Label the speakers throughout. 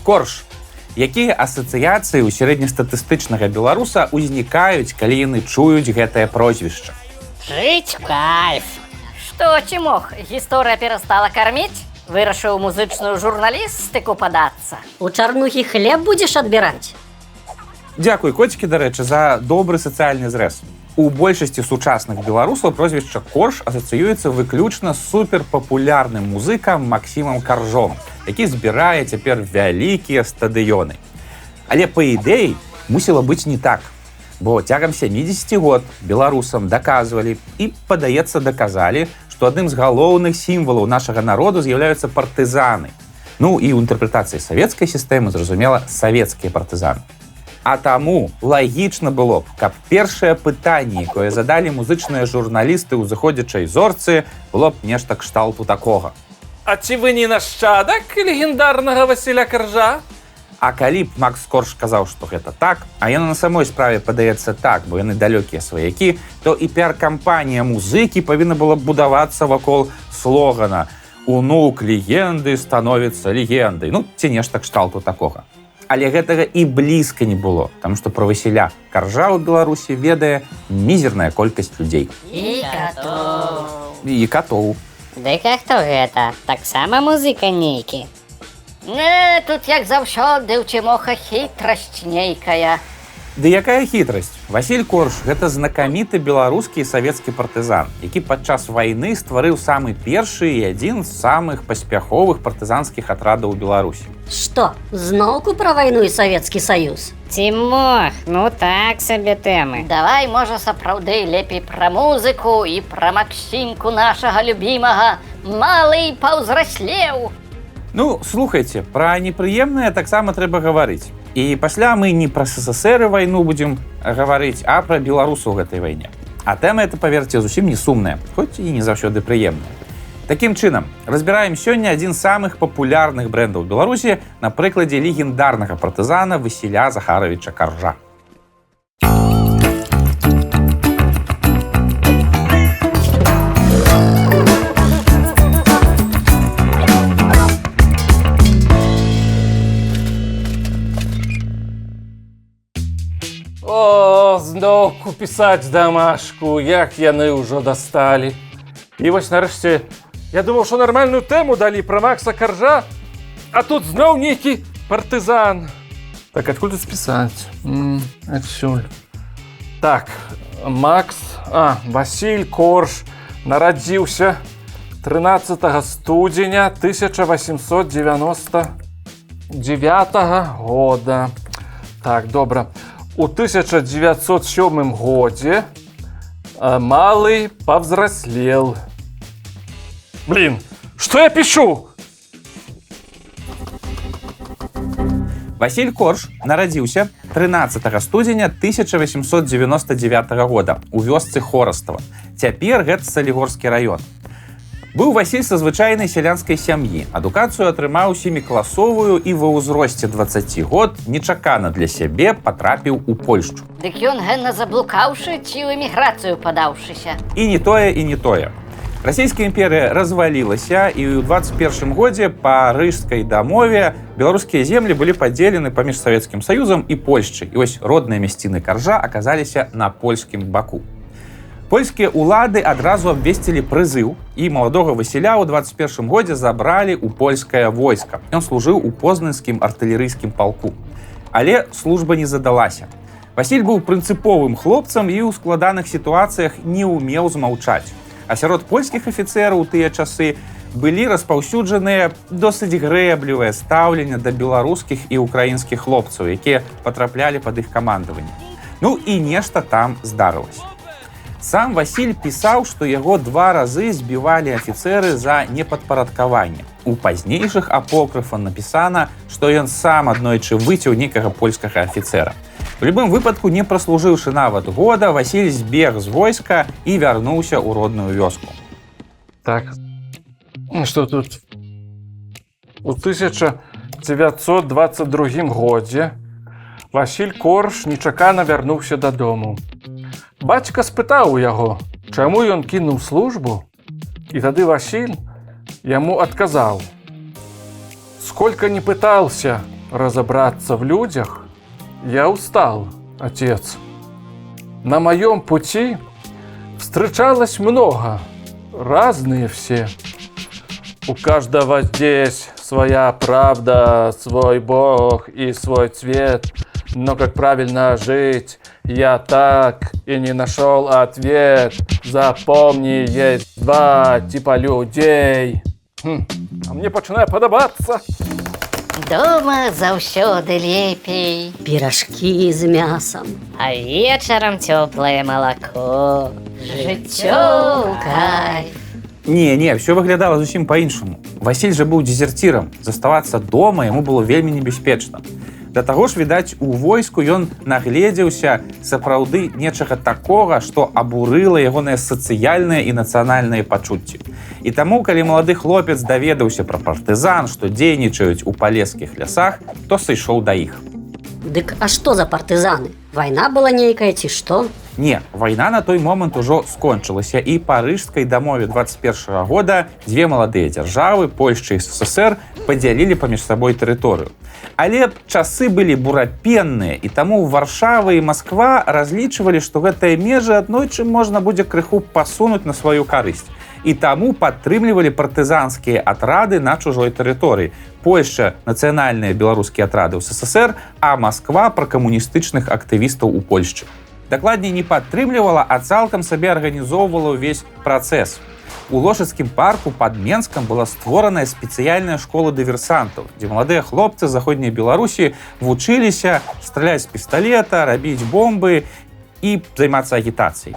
Speaker 1: Корж. Якія асацыяцыі ў сярэднестатыстычнага беларуса ўзнікаюць, калі яны чуюць гэтае прозвішча?
Speaker 2: Жыць в кайф.
Speaker 3: Што, Цімох, гісторыя перастала карміць? Вырашыў у музычную журналістыку падацца.
Speaker 4: У чарнухі хлеб будзеш адбіраць?
Speaker 1: Дзякуй, коцікі, дарэчы, за добры сацыяльны зрэз. У большасці сучасных беларусаў прозвішча Корж асацыюецца выключна з суперпапулярным музыкам Максімам Каржом, які збірае цяпер вялікія стадыёны. Але па ідэі мусіла быць не так. Бо цягам 70 год беларусам даказвалі і, падаецца, даказалі, што адным з галоўных сімвалаў нашага народу з'яўляюцца партызаны. Ну і ў інтэрпрэтацыі савецкай сістэмы, зразумела, савецкія партызаны. А таму лагічна было б, каб першае пытанне, якое задалі музычныя журналісты ў «Зыходзячай зорцы», было б нешта кшталту такога.
Speaker 5: А ці вы не нашчадак легендарнага Васіля Каржа?
Speaker 1: А калі б Макс Корж казаў, што гэта так, а яно на самой справе падаецца так, бо яны далёкія сваякі, то і піар-кампанія музыкі павінна была б будавацца вакол слогана «Унук легенды становіцца легендай», ну ці нешта кшталту такога. Але гэтага і блізка не было, таму што пра Васіля Каржа ў Беларусі ведае мізерная колькасць людзей.
Speaker 3: І катоў.
Speaker 1: І катоў.
Speaker 2: Дык а хто гэта? Таксама музыка нейкі.
Speaker 3: Не, тут як заўсёды ў Цімоха хітрасць нейкая.
Speaker 1: Ды якая хітрасць? Васіль Корж гэта знакаміты беларускі і савецкі партызан, які падчас вайны стварыў самы першы і адзін з самых паспяховых партызанскіх атрадаў у Беларусі.
Speaker 4: Што, зноўку пра вайну і Савецкі Саюз?
Speaker 2: Цімох, ну так сабе тэмы.
Speaker 3: Давай, можа, сапраўды лепей пра музыку і пра Максімку нашага любімага. Малы паўзраслеў.
Speaker 1: Ну, слухайце, пра непрыемнае таксама трэба гаварыць. І пасля мы не пра СССР і вайну будзем гаварыць, а пра беларусаў у гэтай вайне. А тэма эта, паверце, зусім не сумная, хоць і не заўсёды прыемная. Такім чынам, разбіраем сёння адзін з самых папулярных брэндаў Беларусі на прыкладзе легендарнага партызана Васіля Захаравіча Каржа.
Speaker 5: О, зноўку пісаць дамашку, як яны ўжо дасталі. І вось нарэшце я думаў, што нармальную тэму далі пра Макса Каржа, а тут зноў нейкі партызан. Так, адкуль тут спісаць? Адсюль. Так, Макс, Васіль Корж нарадзіўся 13 студзеня 1899 года. Так, добра. У 1907 годзе малы павзраслел. Блин, что я пишу?
Speaker 1: Васіль Корж нарадзіўся 13 студзеня 1899 года у вёсцы Хорастава. Цяпер гэта Салігорскі раён. Быў Васіль са звычайнай сялянскай сям'і. Адукацыю атрымаў семікласовую і ва ўзросце 20 год нечакана для сябе патрапіў у Польшчу.
Speaker 3: Дык ён гэнна заблукаўшы ці ў эміграцыю падаўшыся.
Speaker 1: І не тое, і не тое. Расійская імперыя развалілася, і ў 21 годзе па Рыжскай дамове беларускія землі былі падзелены паміж Савецкім Саюзам і Польшчай. І вось родныя мясціны Каржа аказаліся на польскім баку. Польскія ўлады адразу абвесцілі прызыў, і маладога Васіля ў 21 годзе забралі ў польскае войска. Ён служыў у познанскім артылерыйскім палку. Але служба не задалася. Васіль быў прынцыповым хлопцам і ў складаных сітуацыях не ўмеў змаўчаць. А сярод польскіх афіцэраў у тыя часы былі распаўсюджаныя досыць грэблівыя стаўленне да беларускіх і украінскіх хлопцаў, якія патраплялі пад іх камандаванне. Ну і нешта там здарылася. Сам Васіль пісаў, што яго два разы збівалі афіцэры за непадпарадкаванне. У пазнейшых апокрыфа напісана, што ён сам аднойчы выцеў некага польскага афіцэра. У любым выпадку, не праслужыўшы нават года, Васіль збег з войска і вярнуўся ў родную вёску.
Speaker 5: Так, что тут? У 1922 годзе Васіль Корж нечакана вярнуўся дадому. Бацька спытаў у яго, чаму ён кінуў службу, і тады Васіль яму адказаў: « Сколько не пытался Разобраться в людях я устал, отец. На моем пути встречалось много, разные все. У каждого здесь своя правда, свой бог и свой цвет. Но как правильно жить, я так и не нашел ответ. Запомни, есть два типа людей. А мне пачынае падабацца.
Speaker 3: Дома заўсёды лепей.
Speaker 4: Пиражки з мясом.
Speaker 2: А вечарам цёплае малако.
Speaker 3: Жыццё ў кайф.
Speaker 1: Не, не, все выглядала зусім по-іншаму. Васіль жа быў дезертирам, заставацца дома яму было вельмі небяспечна. Да таго ж, відаць, у войску ён нагледзеўся сапраўды нечага такога, што абурыла ягоныя сацыяльныя і нацыянальныя пачуцці. І таму, калі малады хлопец даведаўся пра партызан, што дзейнічаюць у палескіх лясах, то сышоў да іх.
Speaker 4: Дык а што за партызаны? Вайна была нейкая ці што?
Speaker 1: Не, вайна на той момант ужо скончылася, і па Рыжскай дамове 21 года дзве маладыя дзяржавы, Польшча і СССР, падзялілі паміж сабой тэрыторыю. Але часы былі бурапенныя, і таму Варшава і Масква разлічвалі, што гэтыя межы аднойчы можна будзе крыху пасунуць на сваю карысць. І таму падтрымлівалі партызанскія атрады на чужой тэрыторыі. Польшча нацыянальныя беларускія атрады ў СССР, а Масква пракамуністычных актывістаў у Польшчы. Дакладней, не падтрымлівала, а цалкам сабе арганізоўвала ўвесь працэс. У Лошыцкім парку пад Менскам была створаная спецыяльная школа дыверсантаў, дзе маладыя хлопцы з заходняй Беларусі вучыліся страляць з пісталета, рабіць бомбы і займацца агітацыяй.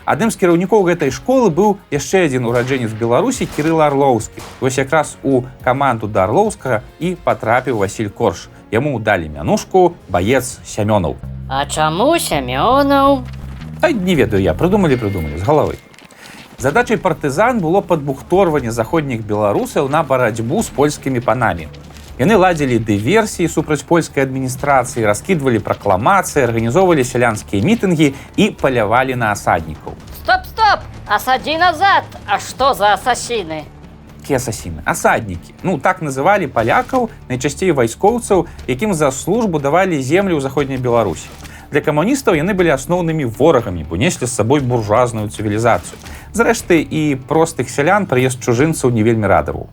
Speaker 1: Адным з кіраўнікоў гэтай школы быў яшчэ адзін ураджэнец Беларусі, Кірыла Арлоўскі. Вось якраз у каманду да Арлоўскага і патрапіў Васіль Корж. Яму далі мянушку «Баец Сямёнаў».
Speaker 2: А чаму Сямёнаў?
Speaker 1: А не ведаю я, прыдумалі, прыдумалі з галавы. Задачай партызан было падбухторванне заходніх беларусаў на барацьбу з польскімі панамі. Яны ладзілі дыверсіі супраць польскай адміністрацыі, раскідвалі пракламацыі, арганізоўвалі сялянскія мітынгі і палявалі на асаднікаў.
Speaker 3: Стоп, стоп! Асадзі назад! А што за асасіны?
Speaker 1: Якія асасіны? Асаднікі. Ну, так называлі палякаў, найчасцей вайскоўцаў, якім за службу давалі землю ў заходняй Беларусі. Для камуністаў яны былі асноўнымі ворагамі, бо неслі з сабой буржуазную цывілізацыю. Зрэшты, і простых сялян прыезд чужынцаў не вельмі радаваў.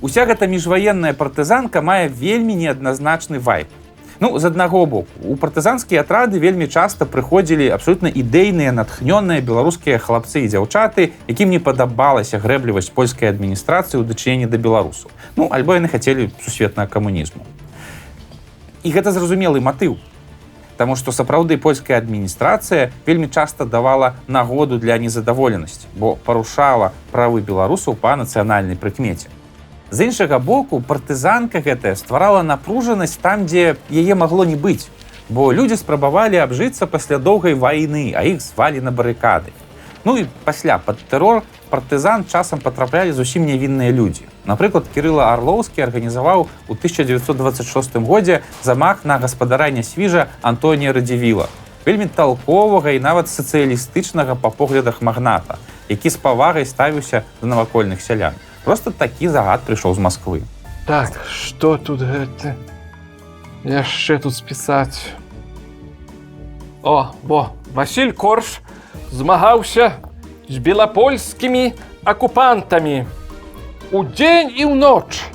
Speaker 1: Уся гэта міжваенная партызанка мае вельмі неадназначны вайб. Ну, з аднаго боку, у партызанскія атрады вельмі часта прыходзілі абсолютна ідэйныя, натхнённыя беларускія хлапцы і дзяўчаты, якім не падабалася грэблівасць польскай адміністрацыі ў дачыненні да беларусаў. Ну, альбо яны хацелі сусветнага камунізму. І гэта зразумелы матыў. Таму што сапраўды польская адміністрацыя вельмі часта давала нагоду для незадаволенасці, бо парушала правы беларусаў па нацыянальнай прыкмеце. З іншага боку, партызанка гэтая стварала напружанасць там, дзе яе магло не быць, бо людзі спрабавалі абжыцца пасля доўгай вайны, а іх звалі на барыкады. Ну і пасля пад тэрор партызан часам патраплялі зусім нявінныя людзі. Напрыклад, Кірыла Арлоўскі арганізаваў у 1926 годзе замах на гаспадара Нясвіжа Антонія Радзівіла, вельмі талковага і нават сацыялістычнага па поглядах магната, які з павагай ставіўся да навакольных сялян. Просто такі загад прыйшоў з Масквы.
Speaker 5: Так, што тут гэта? Яшчэ тут спісаць. О, во, Васіль Корж змагаўся з белапольскімі акупантамі удзень і ўноч.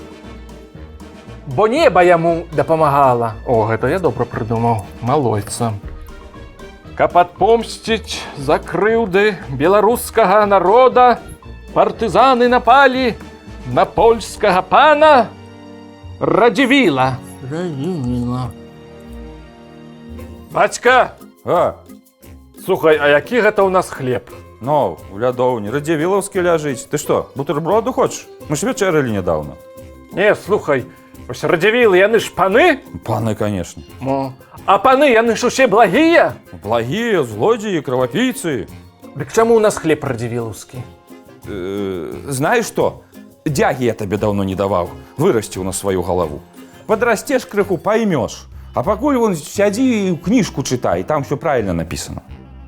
Speaker 5: Бо неба яму дапамагала. О, гэта я добра прыдумаў, малойца. Каб адпомсціць за крыўды беларускага народа, партызаны напалі на польскага пана Радзівіла. Радзівіла. Бацька,
Speaker 1: А,
Speaker 5: слухай, а які гэта ў нас хлеб?
Speaker 1: ну, у лядоўні радзівілаўскі ляжыць. Ты што, бутэрброду хочаш? Мы ж вячэралі нядаўна.
Speaker 5: Не, слухай, вось Радзівілы, яны ж паны?
Speaker 1: Паны, конечно.
Speaker 5: Мо. А паны, яны ж усе благія?
Speaker 1: Благія, злодзеі, кровапійцы.
Speaker 5: Дык чаму ў нас хлеб радзівілаўскі?
Speaker 1: Знаешь что? Дзягі я табе даўно не даваў. Вырасціў на сваю галаву. Падрасцеш крыху, поймёшь. А пакуль вон сядзі і кніжку чытай, там все правильно написано.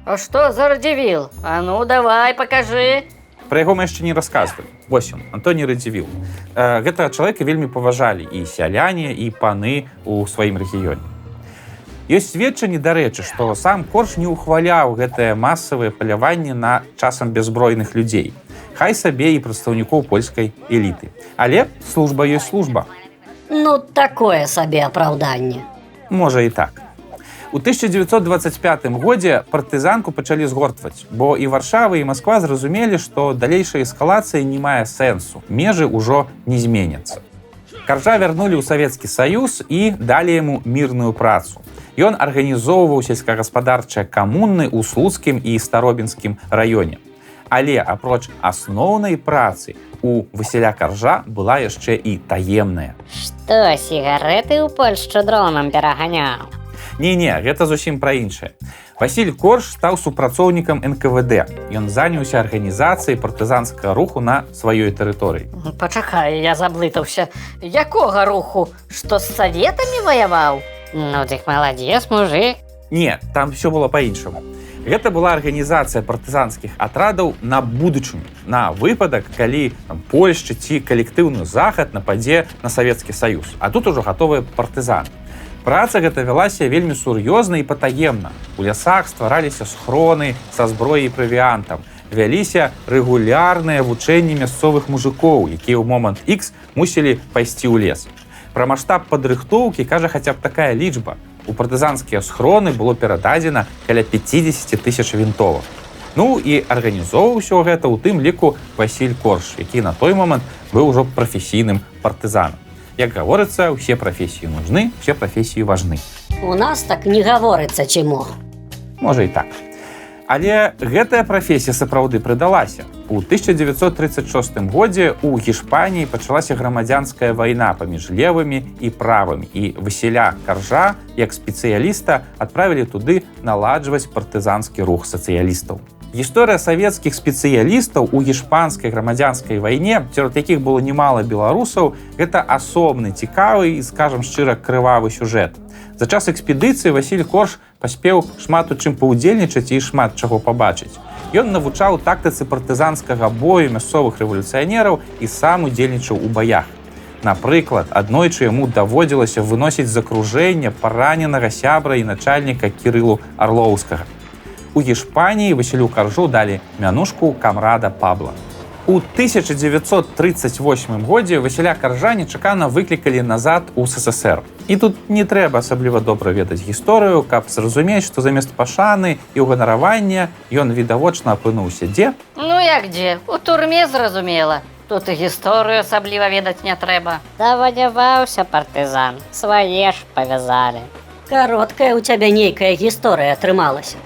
Speaker 3: А што за Радзівіл? А ну давай, пакажы.
Speaker 1: Пра яго мы яшчэ не расказвалі. Вось ён, Антоні Радзівіл. Гэтага чалавека вельмі паважалі і сяляне, і паны ў сваім рэгіёне. Ёсць сведчанні, дарэчы, што сам Корж не ўхваляў гэтае масавае паляванне на часам бяззбройных людзей. Хай сабе і прадстаўнікоў польскай эліты. Але служба ёсць служба.
Speaker 4: Ну, такое сабе апраўданне.
Speaker 1: Можа, і так. У 1925 годзе партызанку пачалі згортваць, бо і Варшава, і Масква зразумелі, што далейшая эскалацыя не мае сэнсу. Межы ўжо не зменяцца. Каржа вярнулі ў Савецкі Саюз і далі яму мірную працу. Ён арганізоўваў сельскагаспадарчыя камуны ў Слуцкім і Старобінскім раёне. Але апроч асноўнай працы у Васіля Каржа была яшчэ і таемная.
Speaker 2: Што, сігарэты ў Польшчу дронам пераганяў?
Speaker 1: Не-не, гэта зусім пра іншае. Васіль Корж стаў супрацоўнікам НКВД. Ён заняўся арганізацыяй партызанскага руху на сваёй тэрыторыі.
Speaker 3: Пачакай, я заблытаўся. Якога руху? Што з саветамі ваяваў?
Speaker 2: Ну дык маладзец, мужик.
Speaker 1: Не, там все было по-іншаму. Гэта была арганізацыя партызанскіх атрадаў на будучыню, на выпадак, калі там Польшча ці калектыўны захад нападзе на Савецкі Саюз. А тут ужо гатовыя партызаны. Праца гэта вялася вельмі сур'ёзна і патаемна. У лясах ствараліся схроны са зброяй і правіантам. Вяліся рэгулярныя вучэнні мясцовых мужыкоў, якія ў момант X мусілі пайсці ў лес. Пра маштаб падрыхтоўкі кажа хаця б такая лічба. У партызанскія схроны было перададзена каля 50 тысяч вінтовак. Ну і арганізоўваў усё гэта ў тым ліку Васіль Корж, які на той момант быў ужо прафесійным партызанам. Як гаворыцца, усе прафесіі нужны, усе прафесіі важны.
Speaker 4: У нас так не гаворыцца чаму.
Speaker 1: Можа, і так. Але гэтая прафесія сапраўды прыдалася. У 1936 годзе у Гішпаніі пачалася грамадзянская вайна паміж левымі і правымі. І Васіля Каржа, як спецыяліста, адправілі туды наладжваць партызанскі рух сацыялістаў. Гісторыя савецкіх спецыялістаў у гішпанскай грамадзянскай вайне, сярод якіх было немала беларусаў, гэта асобны цікавы і, скажам шчыра, крывавы сюжэт. За час экспедыцыі Васіль Корж паспеў шмат у чым паўдзельнічаць і шмат чаго пабачыць. Ён навучаў тактыцы партызанскага бою мясцовых рэвалюцыянераў і сам удзельнічаў у баях. Напрыклад, аднойчы яму даводзілася выносіць з акружэння параненага сябра і начальніка Кірылу Арлоўскага. У Гішпаніі Васілю Каржу далі мянушку камрада Пабла. У 1938 годзе Васіля Каржа нечакана выклікалі назад у СССР. І тут не трэба асабліва добра ведаць гісторыю, каб зразумець, што замест пашаны і ўганаравання ён відавочна апынуўся дзе?
Speaker 3: Ну як дзе? У турме, зразумела. Тут і гісторыю асабліва ведаць не трэба.
Speaker 2: Заваяваўся партызан, свае ж павязалі.
Speaker 4: Кароткая ў цябе нейкая гісторыя атрымалася.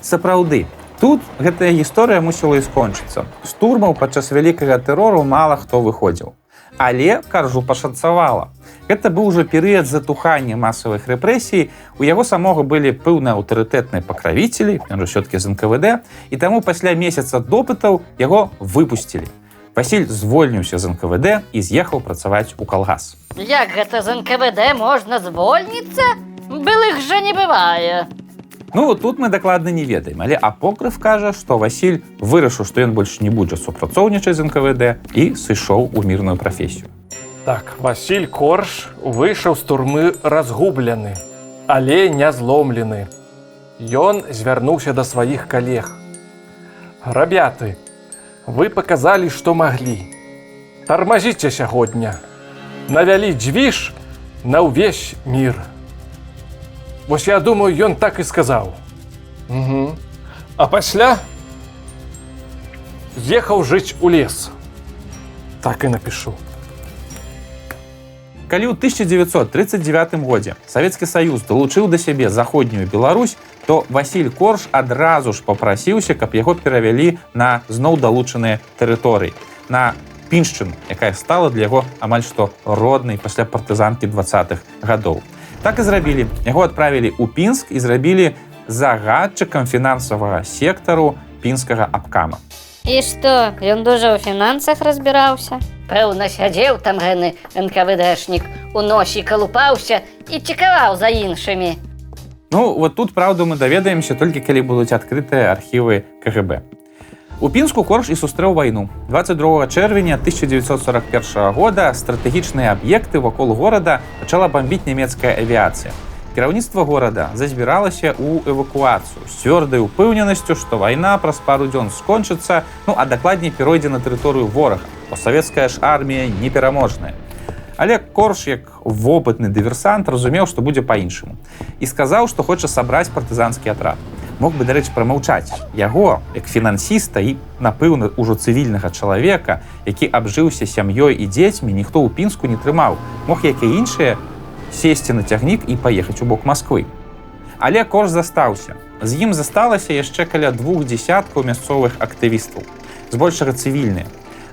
Speaker 1: Сапраўды, тут гэтая гісторыя мусіла і скончыцца. З турмаў падчас вялікага тэрору мала хто выходзіў. Але Каржу пашанцавала. Гэта быў ужо перыяд затухання масавых рэпрэсій, у яго самога былі пэўныя аўтарытэтныя пакравіцелі, ён жа ўсё-такі з НКВД, і таму пасля месяца допытаў яго выпусцілі. Васіль звольніўся з НКВД і з'ехаў працаваць у калгас.
Speaker 3: Як гэта з НКВД можна звольніцца? Былых жа не бывае.
Speaker 1: Ну, тут мы дакладна не ведаем, але апокрыф кажа, што Васіль вырашыў, што ён больш не будзе супрацоўнічаць з НКВД, і сышоў у мірную прафесію.
Speaker 5: Так, Васіль Корж выйшаў з турмы разгублены, але не зломлены. Ён звярнуўся да сваіх калег. Рабяты, вы паказалі, што маглі. Тармазіце сягодня. Навялі дзвіж на ўвесь мір. Вось я думаю, ён так і сказаў. Угу. А пасля ехаў жыць у лес. Так і напішу.
Speaker 1: Калі ў 1939 годзе Савецкі Саюз далучыў да сябе заходнюю Беларусь, то Васіль Корж адразу ж папрасіўся, каб яго перавялі на зноў далучаныя тэрыторыі, на Піншчыну, якая стала для яго амаль што роднай пасля партызанкі 20-х гадоў. Так і зрабілі. Яго адправілі ў Пінск і зрабілі загадчыкам фінансавага сектару пінскага абкама.
Speaker 2: І што, ён дужа ў фінансах разбіраўся?
Speaker 3: Пэўна, сядзеў там гэны НКВДшнік, у носе калупаўся і цікаваў за іншымі.
Speaker 1: Ну, вот тут праўду мы даведаемся толькі калі будуць адкрытыя архівы КГБ. У Пінску Корж і сустрэў вайну. 22 чэрвеня 1941 года стратэгічныя аб'екты вакол горада пачала бамбіць нямецкая авіяцыя. Кіраўніцтва горада зазбіралася ў эвакуацыю з цвёрдай упэўненасцю, што вайна праз пару дзён скончыцца, ну а дакладней, перайдзе на тэрыторыю ворага, бо савецкая ж армія непераможная. Але Корж, як вопытны дыверсант, разумеў, што будзе па-іншаму. І сказаў, што хоча сабраць партызанскі атрад. Мог бы, дарэчы, прамаўчаць. Яго, як фінансіста і, напэўна, ужо цывільнага чалавека, які абжыўся сям'ёй і дзецьмі, ніхто ў Пінску не трымаў. Мог, як і іншыя, сесці на цягнік і паехаць у бок Масквы. Але Корж застаўся. З ім засталася яшчэ каля двух дзесяткаў мясцовых актывістаў, збольшага цывільныя.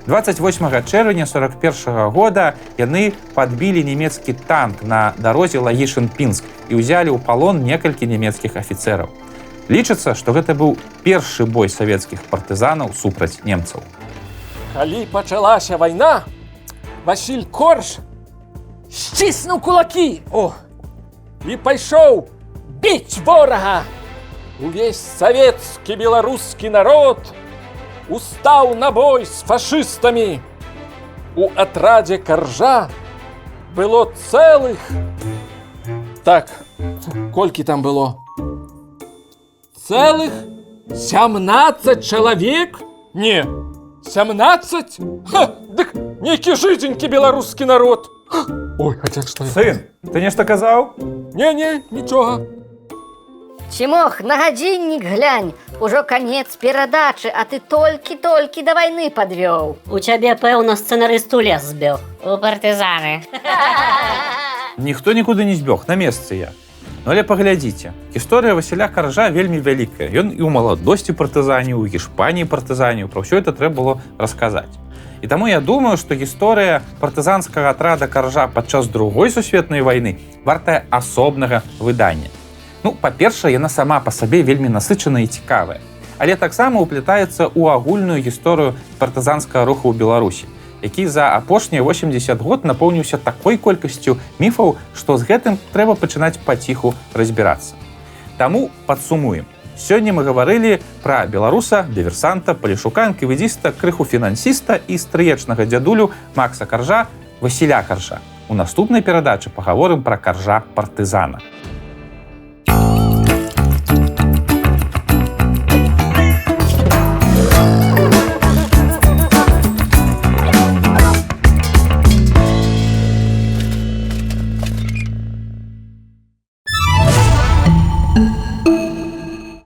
Speaker 1: 28 чэрвеня 41 года яны падбілі нямецкі танк на дарозе Лагішын-Пінск і ўзялі ў палон некалькі нямецкіх афіцэраў. Лічыцца, што гэта быў першы бой савецкіх партызанаў супраць немцаў.
Speaker 5: Калі пачалася вайна, Васіль Корж сціснуў кулакі, о, і пайшоў біць ворага. Увесь савецкі беларускі народ устаў на бой з фашыстамі. У атрадзе Каржа было цэлых... Так, колькі там было? Цэлых 17 чалавек? Не, 17? Ха, дык нейкі жыдзенькі беларускі народ. Ой, хаця што я...
Speaker 1: Сын, ты нешта казаў?
Speaker 5: Не-не, нічога.
Speaker 3: Цімох, на гадзіннік глянь, ужо канец перадачы, а ты толькі-толькі да вайны падвёў.
Speaker 4: У цябе, пэўна, сцэнарыст у лес збег.
Speaker 2: У партызаны.
Speaker 1: Ніхто нікуды не збег, на месцы я. Ну, але паглядзіце, гісторыя Васіля Каржа вельмі вялікая. Ён і ў маладосці партызаніў, у Гішпаніі партызаніў, пра ўсё это трэба было расказаць. І таму я думаю, што гісторыя партызанскага атрада Каржа падчас Другой сусветнай вайны вартая асобнага выдання. Ну, па-першае, яна сама па сабе вельмі насычаная і цікавая. Але таксама ўплятаецца ў агульную гісторыю партызанскага руху ў Беларусі, які за апошнія 80 год напоўніўся такой колькасцю міфаў, што з гэтым трэба пачынаць паціху разбірацца. Таму падсумуем. Сёння мы гаварылі пра беларуса, дыверсанта, палешука, энкавэдзіста, крыху фінансіста і стрыечнага дзядулю Макса Каржа, Васіля Каржа. У наступнай перадачы пагаворым пра Каржа партызана.